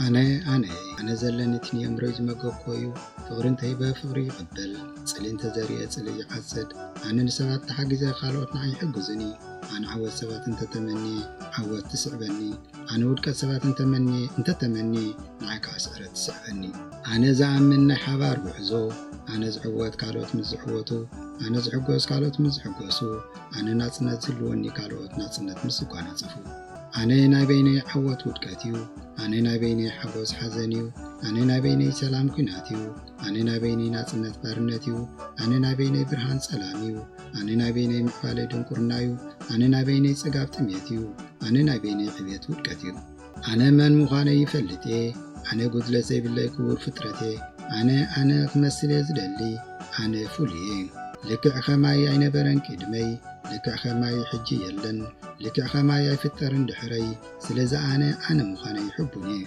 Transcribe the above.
ኣነ ኣነ ኣነ ዘለኒ እቲ ንየምሮይ ዝመገብኮ እዩ። ፍቕሪ እንተሂበ ፍቕሪ ይቕበል። ጽሊ እንተዘሪኤ ጽሊ ይዓጽድ። ኣነ ንሰባት ተሓጊዘ ካልኦት ንዓይ ይሕግዙኒ። ኣነ ዓወት ሰባት እንተተመኒ ዓወት ትስዕበኒ። ኣነ ውድቀት ሰባት እንተመኒ እንተተመኒ ንዓይ ከዓ ስዕረት ትስዕበኒ። ኣነ ዝኣምን ናይ ሓባር ጉዕዞ። ኣነ ዝዕወት ካልኦት ምስ ዝዕወቱ። ኣነ ዝሕጎስ ካልኦት ምስ ዝሕጎሱ። ኣነ ናጽነት ዝህልወኒ ካልኦት ናጽነት ምስ ዝጓናጸፉ። ኣነ ናይ በይነይ ዓወት ውድቀት እዩ። ኣነ ናይ በይነይ ሓጎስ ሓዘን እዩ። ኣነ ናይ በይነይ ሰላም ኲናት እዩ። ኣነ ናይ በይነይ ናጽነት ባርነት እዩ። ኣነ ናይ በይነይ ብርሃን ጸላም እዩ። ኣነ ናይ በይነይ ምዕባለ ድንቁርና እዩ። ኣነ ናይ በይነይ ጽጋብ ጥሜት እዩ። ኣነ ናይ በይነይ ዕቤት ውድቀት እዩ። ኣነ መን ምዃነይ ይፈልጥ እየ። ኣነ ጉድለት ዘይብለይ ክቡር ፍጥረት እየ። ኣነ ኣነ ክመስል እየ ዝደሊ። ኣነ ፍሉይ እየ። ልክዕ ከማይ ኣይነበረን ቅድመይ። ልክዕ ከማይ ሕጂ የለን። ልክዕ ከማይ ኣይፍጠርን ድሕረይ። ስለዚ ኣነ ኣነ ምዃነይ ሕቡን እየ።